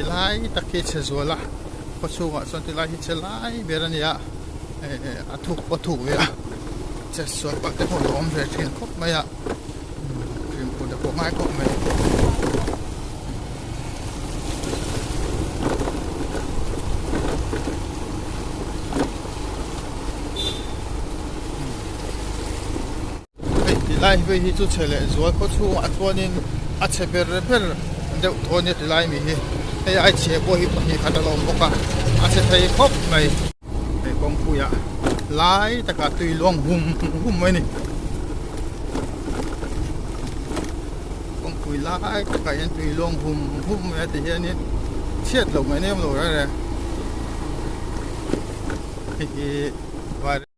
Tilai tak hi chhe zual a khaw chhungah chuan tilai hi chhe lai ber a ni a eh a thuk pawh a thuk ve a che sual palh te pawh a lo awm ve thin khawp mai a fimkhur te pawh a ngai khawp mai. Hei tilai vei hi chu chhe leh zual khaw chhungah chuanin a chhe ber ber deuh thaw ania tilai mi hi hei ai chhe pawh hi pahnih khat a lo awm bawk a a chhe thei khawp mai hei kawngpuiah lai takah tui luang hum hum mai a ni kawngpui lai takah hian tui luang hum hum mai a ti hianin chhiat loh mai nem lo reng reng hei hi.